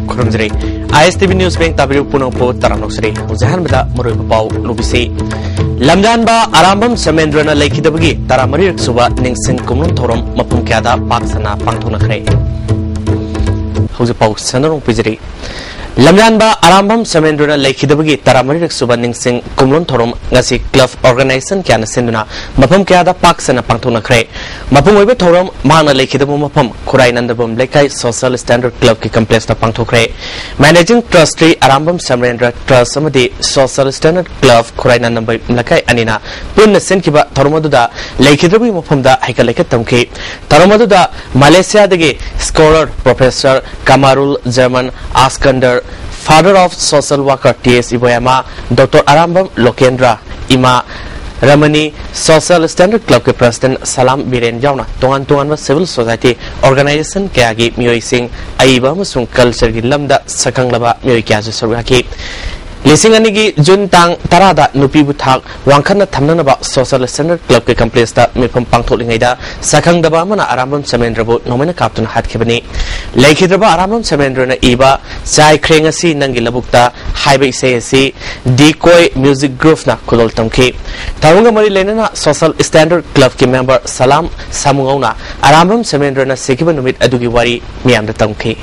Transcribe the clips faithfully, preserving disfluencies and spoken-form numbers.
ꯈꯨꯔꯨꯝꯖꯔꯤ꯫ ꯑꯥꯏ ꯑꯦꯁ T V news bank ꯇꯥꯕꯤꯔꯤꯕ ꯄꯨꯝꯅꯃꯛꯄꯨ ꯇꯔꯥꯝꯅ ꯑꯣꯛꯆꯔꯤ꯫ ꯍꯧꯖꯤꯛ ꯑꯍꯥꯟꯕꯗ ꯃꯔꯨꯑꯣꯏꯕ ꯄꯥꯎ ꯂꯧꯕꯤꯁꯤ꯫ ꯂꯝꯖꯥꯟꯕ ꯑꯔꯥꯝꯕꯝ ꯁꯃꯦꯟꯗ꯭ꯔꯅ ꯂꯩꯈꯤꯗꯕꯒꯤ ꯇꯔꯥꯃꯔꯤꯔꯛ ꯁꯨꯕ ꯅꯤꯡꯁꯤꯡ ꯀꯨꯝꯂꯣꯟ ꯊꯧꯔꯝ ꯃꯐꯝ ꯀꯌꯥꯗ ꯄꯥꯛ ꯁꯟꯅ ꯄꯥꯡꯊꯣꯛꯅꯈ꯭ꯔꯦ꯫ ꯍꯧꯖꯤꯛ ꯄꯥꯎ ꯁꯟꯗꯣꯛꯅ ꯄꯤꯖꯔꯤ꯫ ꯂꯝꯖꯥꯟꯕ ꯑꯔꯥꯝꯕꯝ ꯁꯃꯦꯟꯗ꯭ꯔꯅ ꯂꯩꯈꯤꯗꯕꯒꯤ ꯇꯔꯥꯃꯔꯤꯔꯛ ꯁꯨꯕ ꯅꯤꯡꯁꯤꯡ ꯀꯨꯝꯂꯣꯟ ꯊꯧꯔꯝ ꯉꯁꯤ ꯀ꯭ꯂꯕ ꯑꯣꯔꯒꯅꯥꯏꯖꯦꯁꯟ ꯀꯌꯥꯅ ꯁꯤꯟꯗꯨꯅ ꯃꯐꯝ ꯀꯌꯥꯗ ꯄꯥꯛ ꯁꯟꯅ ꯄꯥꯡꯊꯣꯛꯅꯈ꯭ꯔꯦ꯫ ꯃꯄꯨꯡ ꯑꯣꯏꯕ ꯊꯧꯔꯝ ꯃꯍꯥꯛꯅ ꯂꯩꯈꯤꯗꯕ ꯃꯐꯝ ꯈꯨꯔꯥꯏ ꯅꯟꯗꯕꯝ ꯂꯩꯀꯥꯏ ꯁꯣꯁꯤꯌꯦꯜ ꯁ꯭ꯇꯦꯟꯗꯔꯗ ꯀ꯭ꯂꯕꯀꯤ ꯀꯝꯄ꯭ꯂꯦꯛꯁꯇ ꯄꯥꯡꯊꯣꯛꯈ꯭ꯔꯦ꯫ ꯃꯦꯅꯦꯖꯤꯡ ꯇ꯭ꯔꯁꯇꯤ ꯑꯔꯥꯝꯕꯝ ꯁꯃꯔꯦꯟꯗ꯭ꯔ ꯇ꯭ꯔꯁ ꯑꯃꯗꯤ ꯁꯣꯁꯤꯌꯦꯜ ꯁ꯭ꯇꯦꯟꯗꯔꯗ ꯀ꯭ꯂꯕ ꯈꯨꯔꯥꯏ ꯅꯟꯗꯕꯝ ꯂꯩꯀꯥꯏ ꯑꯅꯤꯅ ꯄꯨꯟꯅ ꯁꯤꯟꯈꯤꯕ ꯊꯧꯔꯝ ꯑꯗꯨꯗ ꯂꯩꯈꯤꯗ꯭ꯔꯕꯒꯤ ꯃꯐꯝꯗ ꯍꯩꯀꯠ ꯂꯩꯀꯠ ꯇꯝꯈꯤ꯫ ꯊꯧꯔꯝ ꯑꯗꯨꯗ ꯃꯂꯦꯁꯤꯌꯥꯗꯒꯤ scholar professor Kamarul Zaman Askandar, father of social worker T S Iboyama, doctor Arambam Lokendra, ꯏꯃꯥ ꯔꯃꯅꯤ, ꯁꯣꯁꯤꯌꯦꯜ ꯁ꯭ꯇꯦꯟꯗꯔꯗ ꯀ꯭ꯂꯕꯀꯤ ꯄ꯭ꯔꯁꯤꯗꯦꯟꯠ ꯁꯂꯥꯝ ꯕꯤꯔꯦꯟ ꯌꯥꯎꯅ ꯇꯣꯉꯥꯟ ꯇꯣꯉꯥꯟꯕ ꯁꯤꯚꯤꯜ ꯁꯣꯁꯥꯏꯇꯤ ꯑꯣꯔꯒꯅꯥꯏꯖꯦꯁꯟ ꯀꯌꯥꯒꯤ ꯃꯤꯑꯣꯏꯁꯤꯡ, ꯑꯏꯕ ꯑꯃꯁꯨꯡ ꯀꯜꯆꯔꯒꯤ ꯂꯝꯗ ꯁꯛꯈꯪꯂꯕ ꯃꯤꯑꯣꯏ ꯀꯌꯥꯁꯨ ꯁꯔꯨꯛ ꯌꯥꯈꯤ꯫ ꯂꯤꯁꯤꯡ ꯑꯅꯤꯒꯤ ꯖꯨꯟ ꯇꯥꯡ ꯇꯔꯥꯗ ꯅꯨꯄꯤꯕꯨ ꯊꯥꯛ ꯋꯥꯡꯈꯠꯅ ꯊꯝꯅꯅꯕ ꯁꯣꯁꯤꯌꯦꯜ ꯁ꯭ꯇꯦꯟꯗꯔꯗ ꯀ꯭ꯂꯕꯀꯤ ꯀꯝꯄ꯭ꯂꯦꯛꯁꯇ ꯃꯤꯐꯝ ꯄꯥꯡꯊꯣꯛꯂꯤꯉꯩꯗ ꯁꯛꯈꯪꯗꯕ ꯑꯃꯅ ꯑꯔꯥꯝꯕꯝ ꯁꯃꯦꯟꯗ꯭ꯔꯕꯨ ꯅꯣꯡꯃꯩꯅ ꯀꯥꯞꯇꯨꯅ ꯍꯥꯠꯈꯤꯕꯅꯤ꯫ ꯂꯩꯈꯤꯗ꯭ꯔꯕ ꯑꯔꯥꯝꯕꯝ ꯁꯃꯦꯟꯗ꯭ꯔꯅ ꯏꯕ "ꯆꯥꯏꯈ꯭ꯔꯦ ꯉꯁꯤ ꯅꯪꯒꯤ ꯂꯧꯕꯨꯛꯇ" ꯍꯥꯏꯕ ꯏꯁꯩ ꯑꯁꯤ ꯗꯤꯀꯣꯏ ꯃ꯭ꯌꯨꯖꯤꯛ ꯒ꯭ꯔꯨꯞꯅ ꯈꯨꯗꯣꯜ ꯇꯝꯈꯤ꯫ ꯊꯧꯔꯝꯒ ꯃꯔꯤ ꯂꯩꯅꯅ ꯁꯣꯁꯤꯌꯦꯜ ꯁ꯭ꯇꯦꯟꯗꯔꯗ ꯀ꯭ꯂꯕꯀꯤ ꯃꯦꯝꯕꯔ ꯁꯂꯥꯝ ꯁꯥꯃꯨꯉꯧꯅ ꯑꯔꯥꯝꯕꯝ ꯁꯃꯦꯟꯗ꯭ꯔꯅ ꯁꯤꯈꯤꯕ ꯅꯨꯃꯤꯠ ꯑꯗꯨꯒꯤ ꯋꯥꯔꯤ ꯃꯤꯌꯥꯝꯗ ꯇꯝꯈꯤ꯫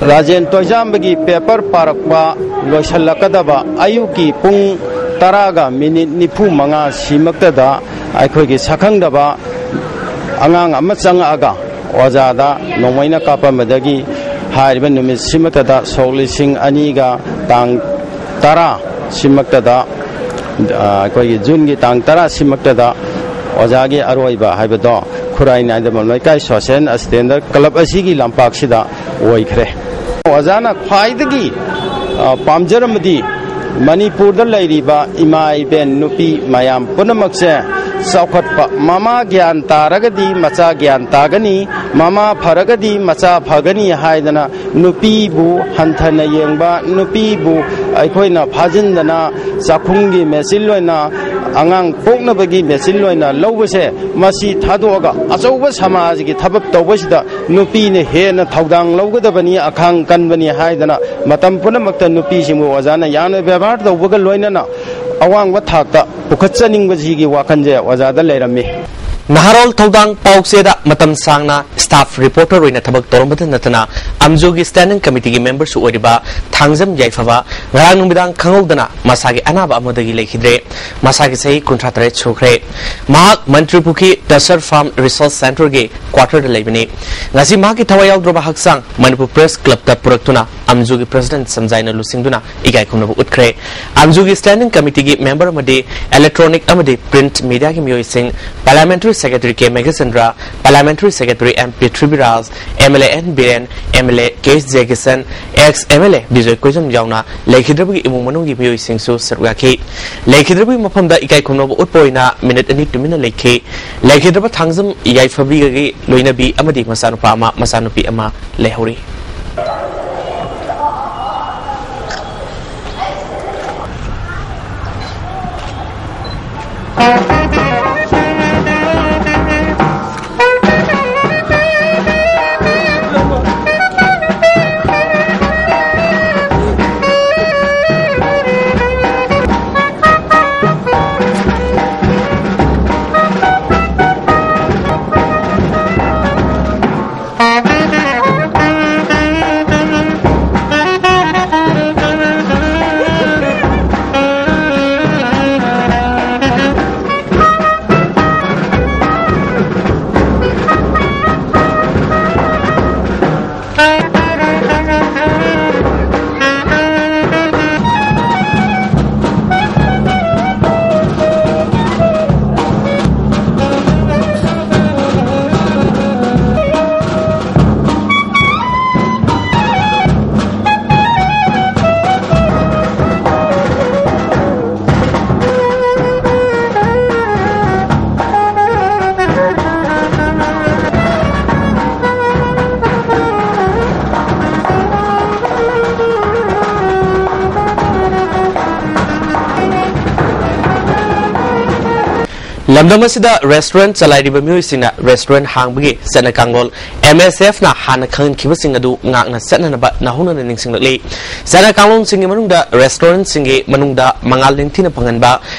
ꯔꯥꯖꯦꯟ ꯇꯣꯏꯖꯥꯝꯕꯒꯤ ꯄꯦꯄꯔ ꯄꯥꯔꯛꯄ ꯂꯣꯏꯁꯤꯜꯂꯛꯀꯗꯕ ꯑꯌꯨꯛꯀꯤ ꯄꯨꯡ ꯇꯔꯥꯒ ꯃꯤꯅꯤꯠ ꯅꯤꯐꯨ ꯃꯉꯥ ꯁꯤꯃꯛꯇꯗ ꯑꯩꯈꯣꯏꯒꯤ ꯁꯛꯈꯪꯗꯕ ꯑꯉꯥꯡ ꯑꯃ ꯆꯪꯉꯛꯑꯒ ꯑꯣꯖꯥꯗ ꯅꯣꯡꯃꯩꯅ ꯀꯥꯞꯄꯝꯕꯗꯒꯤ ꯍꯥꯏꯔꯤꯕ ꯅꯨꯃꯤꯠꯁꯤꯃꯛꯇꯗ ꯁꯣꯛ ꯂꯤꯁꯤꯡ ꯑꯅꯤꯒ ꯇꯥꯡ ꯇꯔꯥ ꯁꯤꯃꯛꯇꯗ, ꯑ, ꯑꯩꯈꯣꯏꯒꯤ ꯖꯨꯟꯒꯤ ꯇꯥꯡ ꯇꯔꯥ ꯁꯤꯃꯛꯇꯗ ꯑꯣꯖꯥꯒꯤ ꯑꯔꯣꯏꯕ ꯍꯥꯏꯕꯗꯣ ꯈꯨꯔꯥꯏ ꯅꯥꯏꯗꯕꯝ ꯂꯩꯀꯥꯏ ꯁꯣꯁꯤꯌꯦꯜ ꯁ꯭ꯇꯦꯟꯗꯔꯗ ꯀ꯭ꯂꯕ ꯑꯁꯤꯒꯤ ꯂꯝꯄꯥꯛꯁꯤꯗ ꯑꯣꯏꯈ꯭ꯔꯦ꯫ ꯑꯣꯖꯥꯅ ꯈ꯭ꯋꯥꯏꯗꯒꯤ, ꯑ, ꯄꯥꯝꯖꯔꯝꯕꯗꯤ ꯃꯅꯤꯄꯨꯔꯗ ꯂꯩꯔꯤꯕ ꯏꯃꯥ ꯏꯕꯦꯟ ꯅꯨꯄꯤ ꯃꯌꯥꯝ ꯄꯨꯝꯅꯃꯛꯁꯦ ꯆꯥꯎꯈꯠꯄ, ꯃꯃꯥ ꯒ꯭ꯌꯥꯟ ꯇꯥꯔꯒꯗꯤ ꯃꯆꯥ ꯒ꯭ꯌꯥꯟ ꯇꯥꯒꯅꯤ, ꯃꯃꯥ ꯐꯔꯒꯗꯤ ꯃꯆꯥ ꯐꯒꯅꯤ ꯍꯥꯏꯗꯅ ꯅꯨꯄꯤꯕꯨ ꯍꯟꯊꯅ ꯌꯦꯡꯕ, ꯅꯨꯄꯤꯕꯨ ꯑꯩꯈꯣꯏꯅ ꯐꯥꯖꯤꯟꯗꯅ ꯆꯥꯛꯈꯨꯝꯒꯤ ꯃꯦꯆꯤꯟ ꯑꯣꯏꯅ, ꯑꯉꯥꯡ ꯄꯣꯛꯅꯕꯒꯤ ꯃꯦꯆꯤꯟ ꯑꯣꯏꯅ ꯂꯧꯕꯁꯦ, ꯃꯁꯤ ꯊꯥꯗꯣꯛꯑꯒ ꯑꯆꯧꯕ ꯁꯃꯥꯖꯒꯤ ꯊꯕꯛ ꯇꯧꯕꯁꯤꯗ ꯅꯨꯄꯤꯅ ꯍꯦꯟꯅ ꯊꯧꯗꯥꯡ ꯂꯧꯒꯗꯕꯅꯤ, ꯑꯈꯥꯡ ꯀꯟꯕꯅꯤ ꯍꯥꯏꯗꯅ ꯃꯇꯝ ꯄꯨꯝꯅꯃꯛꯇ ꯅꯨꯄꯤꯁꯤꯡꯕꯨ ꯑꯣꯖꯥꯅ ꯌꯥꯝꯅ ꯕꯦꯕꯥꯔ ꯇꯧꯕꯒ ꯂꯣꯏꯅꯅ ꯑꯋꯥꯡꯕ ꯊꯥꯛꯇ ꯄꯨꯈꯠꯆꯅꯤꯡꯕꯁꯤꯒꯤ ꯋꯥꯈꯜꯁꯦ ꯑꯣꯖꯥꯗ ꯂꯩꯔꯝꯃꯤ꯫ ꯅꯍꯥꯔꯣꯜ ꯊꯧꯗꯥꯡ ꯄꯥꯎꯆꯦꯗ ꯃꯇꯝ ꯁꯥꯡꯅ staff reporter ꯑꯣꯏꯅ ꯊꯕꯛ ꯇꯧꯔꯝꯕꯇ ꯅꯠꯇꯅ ꯑꯝꯖꯨꯒꯤ standing committeeꯒꯤ memberꯁꯨ ꯑꯣꯏꯔꯤꯕ ꯊꯥꯡꯖꯝ ꯌꯥꯏꯐꯕ ꯉꯔꯥꯡ ꯅꯨꯃꯤꯗꯥꯡ ꯈꯪꯍꯧꯗꯅ ꯃꯁꯥꯒꯤ ꯑꯅꯥꯕ ꯑꯃꯗꯒꯤ ꯂꯩꯈꯤꯗ꯭ꯔꯦ꯫ ꯃꯁꯥꯒꯤ ꯆꯍꯤ ꯀꯨꯟꯊ꯭ꯔꯥ ꯇꯔꯦꯠ ꯁꯨꯈ꯭ꯔꯦ꯫ ꯃꯍꯥꯛ ꯃꯟꯇ꯭ꯔꯤꯄꯨꯈ꯭ꯔꯤ ꯇꯁꯔ farm resource centreꯒꯤ quarterꯗ ꯂꯩꯕꯅꯤ꯫ ꯉꯁꯤ ꯃꯍꯥꯛꯀꯤ ꯊꯋꯥꯏ ꯌꯥꯎꯗ꯭ꯔꯕ ꯍꯛꯆꯥꯡ ꯃꯅꯤꯄꯨꯔ Press Clubꯇ ꯄꯨꯔꯛꯇꯨꯅ ꯑꯝꯖꯨꯒꯤ president ꯁꯝꯖꯥꯏꯅ ꯂꯨꯆꯤꯡꯗꯨꯅ ꯏꯀꯥꯏ ꯈꯨꯝꯅꯕ ꯎꯠꯈ꯭ꯔꯦ꯫ ꯑꯝꯖꯨꯒꯤ standing committeeꯒꯤ member ꯑꯃꯗꯤ electronic ꯑꯃꯗꯤ print mediaꯒꯤ ꯃꯤꯑꯣꯏꯁꯤꯡ, parliamentary secretary K Meghachandra, parliamentary secretary M Prithviraj, MLA N Biren, MLA K Jakishan, ex MLA Bijoy Koijam ꯌꯥꯎꯅ ꯂꯩꯈꯤꯗ꯭ꯔꯕꯒꯤ ꯏꯃꯨꯡ ꯃꯅꯨꯡꯒꯤ ꯃꯤꯑꯣꯏꯁꯤꯡꯁꯨ ꯁꯔꯨꯛ ꯌꯥꯈꯤ꯫ ꯂꯩꯈꯤꯗ꯭ꯔꯕꯒꯤ ꯃꯐꯝꯗ ꯏꯀꯥꯏ ꯈꯨꯝꯅꯕ ꯎꯠꯄ ꯑꯣꯏꯅ ꯃꯤꯅꯤꯠ ꯑꯅꯤ ꯇꯨꯃꯤꯟꯅ ꯂꯩꯈꯤ꯫ ꯂꯩꯈꯤꯗ꯭ꯔꯕ ꯊꯥꯡꯖꯝ ꯌꯥꯏꯐꯕꯤꯒꯤ ꯂꯣꯏꯅꯕꯤ ꯑꯃꯗꯤ ꯃꯆꯥꯅꯨꯄꯥ ꯑꯃ, ꯃꯆꯥꯅꯨꯄꯤ ꯑꯃ ꯂꯩꯍꯧꯔꯤ꯫ ꯂꯝꯗꯝ ꯑꯁꯤꯗ restaurant ꯆꯂꯥꯏꯔꯤꯕ ꯃꯤꯑꯣꯏꯁꯤꯡꯅ restaurant ꯍꯥꯡꯕꯒꯤ ꯆꯠꯅ ꯀꯥꯡꯂꯣꯟ M S F ꯅ ꯍꯥꯟꯅ ꯈꯪꯍꯟꯈꯤꯕꯁꯤꯡ ꯑꯗꯨ ꯉꯥꯛꯅ ꯆꯠꯅꯅꯕ ꯅꯧꯍꯧꯅꯅ ꯅꯤꯡꯁꯤꯡꯂꯛꯂꯤ꯫ ꯆꯠꯅ ꯀꯥꯡꯂꯣꯟꯁꯤꯡꯒꯤ ꯃꯅꯨꯡꯗ restaurant ꯁꯤꯡꯒꯤ ꯃꯅꯨꯡꯗ ꯃꯉꯥꯜ ꯅꯤꯡꯊꯤꯅ ꯐꯪꯍꯟꯕ,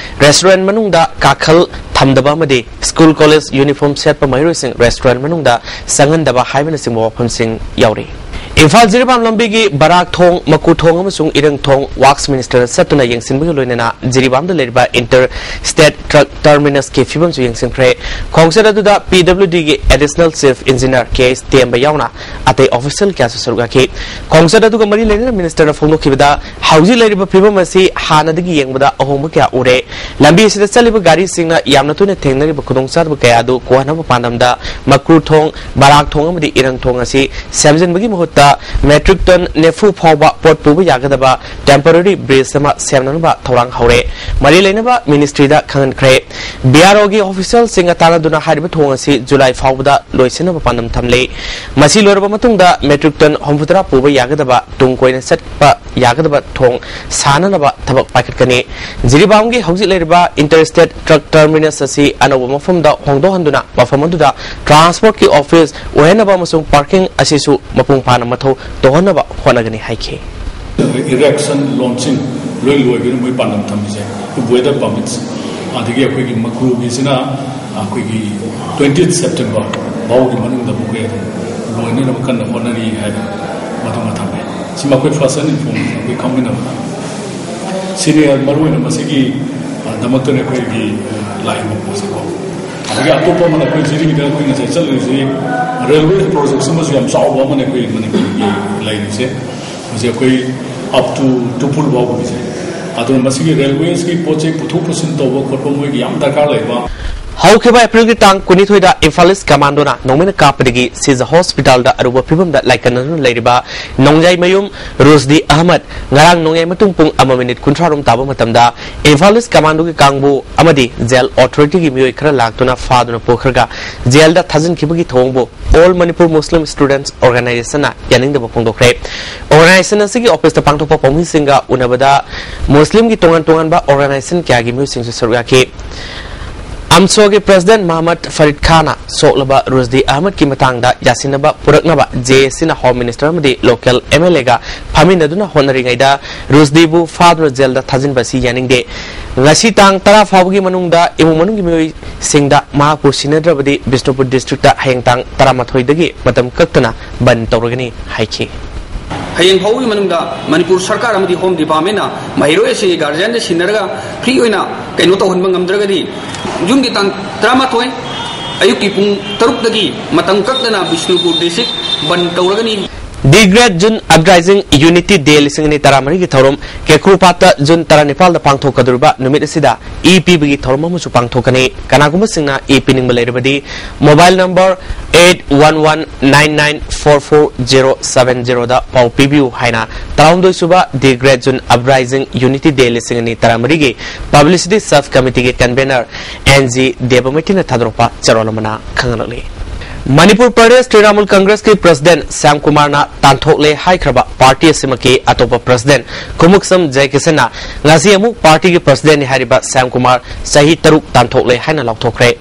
restaurant ꯃꯅꯨꯡꯗ ꯀꯥꯈꯜ ꯊꯝꯗꯕ ꯑꯃꯗꯤ school college uniform ꯁꯦꯠꯄ ꯃꯍꯩꯔꯣꯏꯁꯤꯡ restaurant ꯃꯅꯨꯡꯗ ꯆꯪꯍꯟꯗꯕ ꯍꯥꯏꯕꯅꯆꯤꯡꯕ ꯋꯥꯐꯝꯁꯤꯡ ꯌꯥꯎꯔꯤ꯫ ꯏꯝꯐꯥꯜ ꯖꯤꯔꯤꯕꯥꯝ ꯂꯝꯕꯤꯒꯤ ꯕꯔꯥꯛ ꯊꯣꯡ, ꯃꯀꯨ ꯊꯣꯡ ꯑꯃꯁꯨꯡ ꯏꯔꯪ ꯊꯣꯡ Works Minister ꯅ ꯆꯠꯇꯨꯅ ꯌꯦꯡꯁꯤꯟꯕꯒ ꯂꯣꯏꯅꯅ ꯖꯤꯔꯤꯕꯥꯝꯗ ꯂꯩꯔꯤꯕ Inter State Truck Terminus ꯀꯤ ꯐꯤꯕꯝꯁꯨ ꯌꯦꯡꯁꯤꯟꯈ꯭ꯔꯦ꯫ ꯈꯣꯡꯆꯠ ꯑꯗꯨꯗ P W D ꯒꯤ Additional Chief Engineer K H ꯇꯦꯝꯕ ꯌꯥꯎꯅ ꯑꯇꯩ official ꯀꯌꯥꯁꯨ ꯁꯔꯨꯛ ꯌꯥꯈꯤ꯫ ꯈꯣꯡꯆꯠ ꯑꯗꯨꯒ ꯃꯔꯤ ꯂꯩꯅꯅ Minister ꯅ ꯐꯣꯡꯗꯣꯛꯈꯤꯕꯗ, ꯍꯧꯖꯤꯛ ꯂꯩꯔꯤꯕ ꯐꯤꯕꯝ ꯑꯁꯤ ꯍꯥꯟꯅꯗꯒꯤ ꯌꯦꯡꯕꯗ ꯑꯍꯣꯡꯕ ꯀꯌꯥ ꯎꯔꯦ꯫ ꯂꯝꯕꯤ ꯑꯁꯤꯗ ꯆꯠꯂꯤꯕ ꯒꯥꯔꯤꯁꯤꯡꯅ ꯌꯥꯝꯅ ꯇꯣꯏꯅ ꯊꯦꯡꯅꯔꯤꯕ ꯈꯨꯗꯣꯡꯆꯥꯗꯕ ꯀꯌꯥ ꯑꯗꯨ ꯀꯣꯛꯍꯟꯅꯕ ꯄꯥꯟꯗꯝꯗ ꯃꯀ꯭ꯔꯨ ꯊꯣꯡ, ꯕꯔꯥꯛ ꯊꯣꯡ ꯑꯃꯗꯤ ꯏꯔꯪ ꯊꯣꯡ ꯑꯁꯤ ꯁꯦꯝꯖꯤꯟꯕꯒꯤ ꯃꯍꯨꯠꯇ metric ton ꯅꯤꯐꯨ ꯐꯥꯎꯕ ꯄꯣꯠ ꯄꯨꯕ ꯌꯥꯒꯗꯕ temporary bridge ꯑꯃ ꯁꯦꯝꯅꯅꯕ ꯊꯧꯔꯥꯡ ꯍꯧꯔꯦ꯫ ꯃꯔꯤ ꯂꯩꯅꯕ ministry ꯗ ꯈꯪꯍꯟꯈ꯭ꯔꯦ꯫ B R O ꯒꯤ official ꯁꯤꯡꯒ ꯇꯥꯟꯅꯗꯨꯅ ꯍꯥꯏꯔꯤꯕ ꯊꯣꯡ ꯑꯁꯤ July ꯐꯥꯎꯕꯗ ꯂꯣꯏꯁꯤꯟꯅꯕ ꯄꯥꯟꯗꯝ ꯊꯝꯂꯤ꯫ ꯃꯁꯤ ꯂꯣꯏꯔꯕ ꯃꯇꯨꯡꯗ metric ton ꯍꯨꯝꯐꯨꯇꯔꯥ ꯄꯨꯕ ꯌꯥꯒꯗꯕ ꯇꯨꯡ ꯀꯣꯏꯅ ꯆꯠꯄ ꯌꯥꯒꯗꯕ ꯊꯣꯡ ꯁꯥꯅꯅꯕ ꯊꯕꯛ ꯄꯥꯏꯈꯠꯀꯅꯤ꯫ ꯖꯤꯔꯤꯕꯥꯝꯒꯤ ꯍꯧꯖꯤꯛ ꯂꯩꯔꯤꯕ Inter State Truck Terminus ꯑꯁꯤ ꯑꯅꯧꯕ ꯃꯐꯝꯗ ꯍꯣꯡꯗꯣꯛꯍꯟꯗꯨꯅ ꯃꯐꯝ ꯑꯗꯨꯗ transport ꯀꯤ office ꯑꯣꯏꯍꯟꯅꯕ ꯑꯃꯁꯨꯡ parking ꯑꯁꯤꯁꯨ ꯃꯄꯨꯡ ꯐꯥꯅ ꯃꯊꯧ ꯇꯧꯍꯟꯅꯕ ꯍꯣꯠꯅꯒꯅꯤ ꯍꯥꯏꯈꯤ꯫ Erection, launching ꯂꯣꯏ ꯂꯣꯏꯈ꯭ꯔꯦ, ꯃꯣꯏ ꯄꯥꯟꯗꯝ ꯊꯝꯃꯤꯁꯦ weather permits, ꯑꯗꯒꯤ ꯑꯩꯈꯣꯏꯒꯤ ꯃꯀ꯭ꯔꯨꯒꯤꯁꯤꯅ ꯑꯩꯈꯣꯏꯒꯤ twentieth September ꯐꯥꯎꯒꯤ ꯃꯅꯨꯡꯗ ꯃꯈꯣꯏ ꯑꯗꯨꯝ ꯂꯣꯏꯅꯅꯕ ꯀꯟꯅ ꯍꯣꯠꯅꯔꯤ ꯍꯥꯏꯅ ꯃꯗꯨꯃ ꯊꯝꯃꯦ꯫ ꯁꯤ ꯃꯈꯣꯏ first hand information ꯑꯩꯈꯣꯏ ꯈꯪꯃꯤꯟꯅꯕꯗ꯫ ꯁꯤꯅꯤ ꯃꯔꯨꯑꯣꯏꯅ ꯃꯁꯤꯒꯤ, ꯑ, ꯗꯃꯛꯇꯅꯤ ꯑꯩꯈꯣꯏꯒꯤ, ꯑ, ꯂꯥꯛꯏꯕ ꯄꯣꯠꯁꯦꯀꯣ꯫ ꯑꯗꯒꯤ ꯑꯇꯣꯞꯄ ꯑꯃꯅ ꯑꯩꯈꯣꯏ ꯖꯤꯔꯤꯒꯤꯗ ꯑꯩꯈꯣꯏ ꯉꯁꯥꯏ ꯆꯠꯂꯨꯔꯤꯁꯤ railway project ꯑꯃꯁꯨ ꯌꯥꯝ ꯆꯥꯎꯕ ꯑꯃꯅ ꯑꯩꯈꯣꯏ ꯃꯅꯤꯄꯨꯔꯒꯤ ꯂꯩꯔꯤꯁꯦ꯫ ꯍꯧꯖꯤꯛ ꯑꯩꯈꯣꯏ up to ꯇꯨꯄꯨꯜ ꯐꯥꯎꯕꯒꯤꯁꯦ꯫ ꯑꯗꯨꯅ ꯃꯁꯤꯒꯤ railways ꯀꯤ ꯄꯣꯠ ꯆꯩ ꯄꯨꯊꯣꯛ ꯄꯨꯁꯤꯟ ꯇꯧꯕ ꯈꯣꯠꯄ ꯃꯣꯏꯒꯤ ꯌꯥꯝ ꯗꯔꯀꯥꯔ ꯂꯩꯕ꯫ ꯍꯧꯈꯤꯕ April ꯒꯤ ꯇꯥꯡ ꯀꯨꯟꯅꯤꯊꯣꯏꯗ Imphal East Commando ꯅ ꯅꯣꯡꯃꯩꯅ ꯀꯥꯞꯄꯗꯒꯤ ꯁꯤꯖ hospital ꯗ ꯑꯔꯨꯕ ꯐꯤꯕꯝꯗ ꯂꯥꯏꯀꯠꯅꯗꯨꯅ ꯂꯩꯔꯤꯕ ꯅꯣꯡꯖꯥꯏꯃꯌꯨꯝ ꯔꯨꯁꯗꯤ ꯑꯍꯃꯗ ꯉꯔꯥꯡ ꯅꯣꯡꯌꯥꯏ ꯃꯇꯨꯡ ꯄꯨꯡ ꯑꯃ minute ꯀꯨꯟꯊ꯭ꯔꯥ ꯔꯣꯝ ꯇꯥꯕ ꯃꯇꯝꯗ Imphal East Commando ꯒꯤ ꯀꯥꯡꯕꯨ ꯑꯃꯗꯤ jail authority ꯒꯤ ꯃꯤꯑꯣꯏ ꯈꯔ ꯂꯥꯛꯇꯨꯅ ꯐꯥꯗꯨꯅ ꯄꯨꯈ꯭ꯔꯒ jail ꯗ ꯊꯥꯖꯤꯟꯈꯤꯕꯒꯤ ꯊꯧꯑꯣꯡꯕꯨ All Manipur Muslim Students Organization ꯅ ꯌꯥꯅꯤꯡꯗꯕ ꯐꯣꯡꯗꯣꯛꯈ꯭ꯔꯦ꯫ Organization ꯑꯁꯤꯒꯤ office ꯇ ꯄꯥꯡꯊꯣꯛꯄ ꯄꯥꯎꯃꯤꯁꯤꯡꯒ ꯎꯅꯕꯗ ꯃꯨꯁꯂꯤꯝꯒꯤ ꯇꯣꯉꯥꯟ ꯇꯣꯉꯥꯟꯕ organization ꯀꯌꯥꯒꯤ ꯃꯤꯑꯣꯏꯁꯤꯡꯁꯨ ꯁꯔꯨꯛ ꯌꯥꯈꯤ꯫ ꯑꯝꯁꯣꯒꯤ ꯄ꯭ꯔꯦꯁꯤꯗꯦꯟꯠ ꯃꯍꯃꯗ ꯐꯔꯤꯗ ꯈꯥꯟꯅ ꯁꯣꯛꯂꯕ ꯔꯨꯁꯗꯤ ꯑꯍꯃꯗꯀꯤ ꯃꯇꯥꯡꯗ ꯌꯥꯁꯤꯟꯅꯕ ꯄꯨꯔꯛꯅꯕ ꯖꯦ ꯑꯦꯁ ꯁꯤꯅ ꯍꯣꯝ ꯃꯤꯅꯤꯁꯇꯔ ꯑꯃꯗꯤ ꯂꯣꯀꯦꯜ ꯑꯦꯝ ꯑꯦꯜ ꯑꯦꯒ ꯐꯝꯃꯤꯟꯅꯗꯨꯅ ꯍꯣꯠꯅꯔꯤꯉꯩꯗ, ꯔꯨꯁꯗꯤꯕꯨ ꯐꯥꯗꯨꯅ ꯖꯦꯜꯗ ꯊꯥꯖꯤꯟꯕ ꯑꯁꯤ ꯌꯥꯅꯤꯡꯗꯦ꯫ ꯉꯁꯤ ꯇꯥꯡ ꯇꯔꯥ ꯐꯥꯎꯕꯒꯤ ꯃꯅꯨꯡꯗ ꯏꯃꯨꯡ ꯃꯅꯨꯡꯒꯤ ꯃꯤꯑꯣꯏꯁꯤꯡꯗ ꯃꯍꯥꯛꯄꯨ ꯁꯤꯟꯅꯗ꯭ꯔꯕꯗꯤ ꯕꯤꯁꯅꯨꯄꯨꯔ ꯗꯤꯁꯇ꯭ꯔꯤꯛꯇ ꯍꯌꯦꯡ ꯇꯥꯡ ꯇꯔꯥꯃꯥꯊꯣꯏꯗꯒꯤ ꯃꯇꯝ ꯀꯛꯇꯅ ꯕꯟ ꯇꯧꯔꯒꯅꯤ ꯍꯥꯏꯈꯤ꯫ ꯍꯌꯦꯡ ꯐꯥꯎꯕꯒꯤ ꯃꯅꯨꯡꯗ ꯃꯅꯤꯄꯨꯔ ꯁꯔꯀꯥꯔ ꯑꯃꯗꯤ ꯍꯣꯝ ꯗꯤꯄꯥꯔꯠꯃꯦꯟꯅ ꯃꯍꯩꯔꯣꯏ ꯑꯁꯤ ꯒꯥꯔꯖꯤꯌꯟꯗ ꯁꯤꯟꯅꯔꯒ ꯐ꯭ꯔꯤ ꯑꯣꯏꯅ ꯀꯩꯅꯣ ꯇꯧꯍꯟꯕ ꯉꯝꯗ꯭ꯔꯒꯗꯤ, ꯖꯨꯟꯒꯤ ꯇꯥꯡ ꯇꯔꯥꯃꯥꯊꯣꯏ ꯑꯌꯨꯛꯀꯤ ꯄꯨꯡ ꯇꯔꯨꯛꯇꯒꯤ ꯃꯇꯝ ꯀꯛꯇꯅ ꯕꯤꯁꯅꯨꯄꯨꯔ ꯗꯤꯁꯇ꯭ꯔꯤꯛ ꯕꯟ ꯇꯧꯔꯒꯅꯤ꯫ The Great June Uprising Unity Day ꯂꯤꯁꯤꯡ ꯑꯅꯤ ꯇꯔꯥꯃꯔꯤꯒꯤ ꯊꯧꯔꯝ ꯀꯦꯀ꯭ꯔꯨꯄꯥꯠꯇ ꯖꯨꯟ ꯇꯔꯥꯅꯤꯄꯥꯜꯗ ꯄꯥꯡꯊꯣꯛꯀꯗꯧꯔꯤꯕ ꯅꯨꯃꯤꯠ ꯑꯁꯤꯗ ꯏ ꯄꯤꯕꯒꯤ ꯊꯧꯔꯝ ꯑꯃꯁꯨ ꯄꯥꯡꯊꯣꯛꯀꯅꯤ꯫ ꯀꯅꯥꯒꯨꯝꯕꯁꯤꯡꯅ ꯏ ꯄꯤꯅꯤꯡꯕ ꯂꯩꯔꯕꯗꯤ mobile number eight one one nine nine four four zero seven zero ꯗ ꯄꯥꯎ ꯄꯤꯕꯤꯌꯨ ꯍꯥꯏꯅ ꯇꯔꯥꯍꯨꯝꯗꯣꯏ ꯁꯨꯕ The Great June Uprising Unity Day ꯂꯤꯁꯤꯡ ꯑꯅꯤ ꯇꯔꯥꯃꯔꯤꯒꯤ Publicity Sub Committeeꯒꯤ convener ꯑꯦꯟ ꯖꯤ ꯗꯦꯕꯃꯩꯇꯤꯅ ꯊꯥꯗꯣꯔꯛꯄ ꯆꯦꯔꯣꯜ ꯑꯃꯅ ꯈꯪꯍꯜꯂꯛꯂꯤ꯫ ꯃꯅꯤꯄꯨꯔ ꯄ꯭ꯔꯗꯦꯁ ꯇ꯭ꯔꯤꯅꯥꯃꯨꯜ ꯀꯪꯒ꯭ꯔꯦꯁꯀꯤ ꯄ꯭ꯔꯁꯤꯗꯦꯟꯠ ꯁ꯭ꯌꯥꯝ ꯀꯨꯃꯥꯔꯅ ꯇꯥꯟꯊꯣꯛꯂꯦ ꯍꯥꯏꯈ꯭ꯔꯕ ꯄꯥꯔꯇꯤ ꯑꯁꯤꯃꯛꯀꯤ ꯑꯇꯣꯞꯄ ꯄ꯭ꯔꯁꯤꯗꯦꯟꯠ ꯈꯨꯃꯨꯛꯁꯝ ꯖꯌꯀꯤꯁꯟꯅ ꯉꯁꯤ ꯑꯃꯨꯛ ꯄꯥꯔꯇꯤꯒꯤ ꯄ꯭ꯔꯁꯤꯗꯦꯟꯠꯅꯤ ꯍꯥꯏꯔꯤꯕ ꯁ꯭ꯌꯥꯝ ꯀꯨꯃꯥꯔ ꯆꯍꯤ ꯇꯔꯨꯛ ꯇꯥꯟꯊꯣꯛꯂꯦ ꯍꯥꯏꯅ ꯂꯥꯎꯊꯣꯛꯈ꯭ꯔꯦ꯫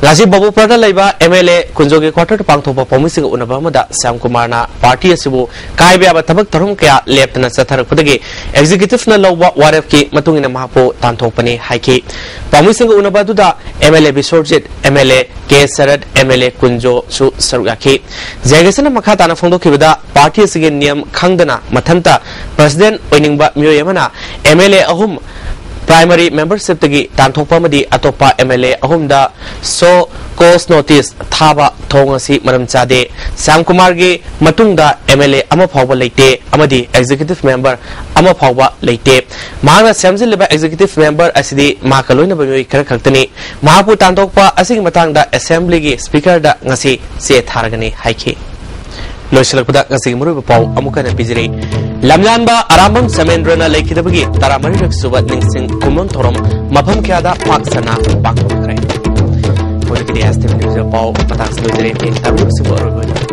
ꯉꯁꯤ ꯕꯕꯨꯄꯔꯗ ꯂꯩꯕ ꯑꯦꯝ ꯑꯦꯜ ꯑꯦ ꯀꯨꯟꯖꯣꯒꯤ ꯀ꯭ꯋꯥꯇꯔꯗ ꯄꯥꯡꯊꯣꯛꯄ ꯄꯥꯎꯃꯤꯁꯤꯡꯒ ꯎꯅꯕ ꯑꯃꯗ ꯁ꯭ꯌꯥꯝ ꯀꯨꯃꯥꯔꯅ ꯄꯥꯔꯇꯤ ꯑꯁꯤꯕꯨ ꯀꯥꯏꯕ ꯌꯥꯕ ꯊꯕꯛ ꯊꯧꯔꯝ ꯀꯌꯥ ꯂꯦꯞꯇꯅ ꯆꯠꯊꯔꯛꯄꯗꯒꯤ ꯑꯦꯛꯖꯤꯀ꯭ꯌꯨꯇꯤꯚꯅ ꯂꯧꯕ ꯋꯥꯔꯦꯞꯀꯤ ꯃꯇꯨꯡ ꯏꯟꯅ ꯃꯍꯥꯛꯄꯨ ꯇꯥꯟꯊꯣꯛꯄꯅꯤ ꯍꯥꯏꯈꯤ꯫ ꯄꯥꯎꯃꯤꯁꯤꯡꯒ ꯎꯅꯕ ꯑꯗꯨꯗ M L A Biswajit, M L A K Sarat, M L A ꯀꯨꯟꯖꯣꯁꯨ ꯁꯔꯨꯛ ꯌꯥꯈꯤ꯫ ꯖꯦꯒꯦꯁꯟꯅ ꯃꯈꯥ ꯇꯥꯅ ꯐꯣꯡꯗꯣꯛꯈꯤꯕꯗ, ꯄꯥꯔꯇꯤ ꯑꯁꯤꯒꯤ ꯅꯤꯌꯝ ꯈꯪꯗꯅ ꯃꯊꯟꯇ ꯄ꯭ꯔꯁꯤꯗꯦꯟꯠ ꯑꯣꯏꯅꯤꯡꯕ ꯃꯤꯑꯣꯏ ꯑꯃꯅ ꯑꯦꯝ ꯑꯦꯜ ꯑꯦ ꯑꯍꯨꯝ ꯄ꯭ꯔꯥꯏꯃꯔꯤ ꯃꯦꯝꯕꯔꯁꯤꯞꯇꯒꯤ ꯇꯥꯟꯊꯣꯛꯄ ꯑꯃꯗꯤ ꯑꯇꯣꯞꯄ ꯑꯦꯝ ꯑꯦꯜ ꯑꯦ ꯑꯍꯨꯝꯗ show cause notice ꯊꯥꯕ ꯊꯧꯑꯣꯡ ꯑꯁꯤ ꯃꯔꯝ ꯆꯥꯗꯦ꯫ ꯁ꯭ꯌꯥꯝ ꯀꯨꯃꯥꯔꯒꯤ ꯃꯇꯨꯡꯗ ꯑꯦꯝ ꯑꯦꯜ ꯑꯦ ꯑꯃ ꯐꯥꯎꯕ ꯂꯩꯇꯦ ꯑꯃꯗꯤ ꯑꯦꯛꯖꯤꯀ꯭ꯌꯨꯇꯤꯚ ꯃꯦꯝꯕꯔ ꯑꯃ ꯐꯥꯎꯕ ꯂꯩꯇꯦ꯫ ꯃꯍꯥꯛꯅ ꯁꯦꯝꯖꯤꯜꯂꯤꯕ ꯑꯦꯛꯖꯤꯀ꯭ꯌꯨꯇꯤꯚ ꯃꯦꯝꯕꯔ ꯑꯁꯤꯗꯤ ꯃꯍꯥꯛꯀ ꯂꯣꯏꯅꯕ ꯃꯤꯑꯣꯏ ꯈꯔ ꯈꯛꯇꯅꯤ꯫ ꯃꯍꯥꯛꯄꯨ ꯇꯥꯟꯊꯣꯛꯄ ꯑꯁꯤꯒꯤ ꯃꯇꯥꯡꯗ ꯑꯦꯁꯦꯝꯕ꯭ꯂꯤꯒꯤ ꯁ꯭ꯄꯤꯀꯔꯗ ꯉꯁꯤ ꯆꯦ ꯊꯥꯔꯒꯅꯤ ꯍꯥꯏꯈꯤ꯫ ꯂꯣꯏꯁꯤꯜꯂꯛꯄꯗ ꯉꯁꯤꯒꯤ ꯃꯔꯨꯑꯣꯏꯕ ꯄꯥꯎ ꯑꯃꯨꯛ ꯍꯟꯅ ꯄꯤꯖꯔꯤ꯫ ꯂꯝꯌꯥꯟꯕ ꯑꯔꯥꯝꯕꯝ ꯁꯃꯦꯟꯗ꯭ꯔꯅ ꯂꯩꯈꯤꯗꯕꯒꯤ ꯇꯔꯥꯃꯔꯤꯔꯛ ꯁꯨꯕ ꯅꯤꯡꯁꯤꯡ ꯈꯨꯃꯟ ꯊꯧꯔꯝ ꯃꯐꯝ ꯀꯌꯥꯗ ꯄꯥꯛ ꯁꯟꯅ ꯄꯥꯡꯊꯣꯛꯈ꯭ꯔꯦ꯫ ꯃꯣꯏꯒꯤꯗꯤ ꯑꯦꯁ ꯇꯤ ꯚꯤ ꯅ꯭ꯌꯨꯁ ꯄꯥꯎ ꯃꯇꯥꯡꯁꯤꯗ ꯂꯣꯏꯖꯔꯦ꯫ ꯇꯔꯨꯛ ꯑꯁꯤꯕꯨ ꯑꯔꯣꯏꯕ ꯑꯣꯏꯅ